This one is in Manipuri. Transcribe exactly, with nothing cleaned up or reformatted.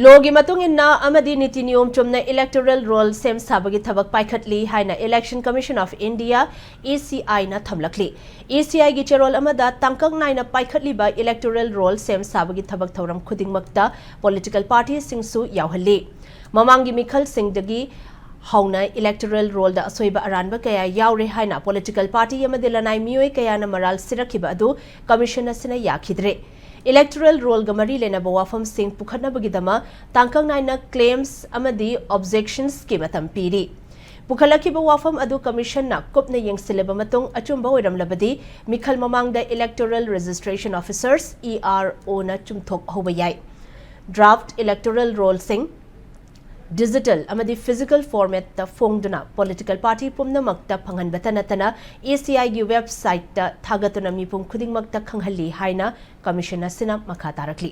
Law ꯒꯤ ꯃꯇꯨꯡ ꯏꯟꯅ ꯑꯃꯗꯤ ꯅꯤꯇꯤ ꯅꯤꯌꯣꯝ ꯆꯨꯝꯅ electoral roll ꯁꯦꯝ ꯁꯥꯕꯒꯤ ꯊꯕꯛ ꯄꯥꯏꯈꯠꯂꯤ ꯍꯥꯏꯅ Election Commission of India, E C I ꯅ ꯊꯝꯂꯛꯂꯤ꯫ E C I ꯒꯤ ꯆꯦꯔꯣꯜ ꯑꯃꯗ ꯇꯥꯡꯀꯛ ꯅꯥꯏꯅ ꯄꯥꯏꯈꯠꯂꯤꯕ electoral roll ꯁꯦꯝ ꯁꯥꯕꯒꯤ ꯊꯕꯛ ꯊꯧꯔꯝ ꯈꯨꯗꯤꯡꯃꯛꯇ political party ꯁꯤꯡꯁꯨ ꯌꯥꯎꯍꯜꯂꯤ꯫ ꯃꯃꯥꯡꯒꯤ ꯃꯤꯈꯜꯁꯤꯡꯗꯒꯤ ꯍꯧꯅ electoral roll ꯗ ꯑꯁꯣꯏꯕ ꯑꯔꯥꯟꯕ ꯀꯌꯥ ꯌꯥꯎꯔꯦ ꯍꯥꯏꯅ political party ꯑꯃꯗꯤ ꯂꯅꯥꯏ ꯃꯤꯑꯣꯏ ꯀꯌꯥꯅ ꯃꯔꯥꯜ ꯁꯤꯔꯛꯈꯤꯕ ꯑꯗꯨ Commission ꯑꯁꯤꯅ ꯌꯥꯈꯤꯗ꯭ꯔꯦ꯫ Electoral roll ꯒ ꯃꯔꯤ ꯂꯩꯅꯕ ꯋꯥꯐꯝꯁꯤꯡ ꯄꯨꯈꯠꯅꯕꯒꯤꯗꯃꯛ ꯇꯥꯡꯀꯛ ꯅꯥꯏꯅ claims ꯑꯃꯗꯤ objections ꯀꯤ ꯃꯇꯝ ꯄꯤꯔꯤ꯫ ꯄꯨꯈꯠꯂꯛꯈꯤꯕ ꯋꯥꯐꯝ ꯑꯗꯨ Commission ꯅ ꯀꯨꯞꯅ ꯌꯦꯡꯁꯤꯜꯂꯕ ꯃꯇꯨꯡ ꯑꯆꯨꯝꯕ ꯑꯣꯏꯔꯝꯂꯕꯗꯤ ꯃꯤꯈꯜ ꯃꯃꯥꯡꯗ Electoral Registration Officers, E R O ꯅ ꯆꯨꯝꯊꯣꯛꯍꯧꯕ ꯌꯥꯏ꯫ Draft electoral roll ꯁꯤꯡ digital ꯑꯃꯗꯤ physical format ꯇ ꯐꯣꯡꯗꯨꯅ political party ꯄꯨꯝꯅꯃꯛꯇ ꯐꯪꯍꯟꯕꯇ ꯅꯠꯇꯅ E C I ꯒꯤ website ꯇ ꯊꯥꯒꯠꯇꯨꯅ ꯃꯤꯄꯨꯝ ꯈꯨꯗꯤꯡꯃꯛꯇ ꯈꯪꯍꯜꯂꯤ ꯍꯥꯏꯅ Commission ꯑꯁꯤꯅ ꯃꯈꯥ ꯇꯥꯔꯛꯂꯤ꯫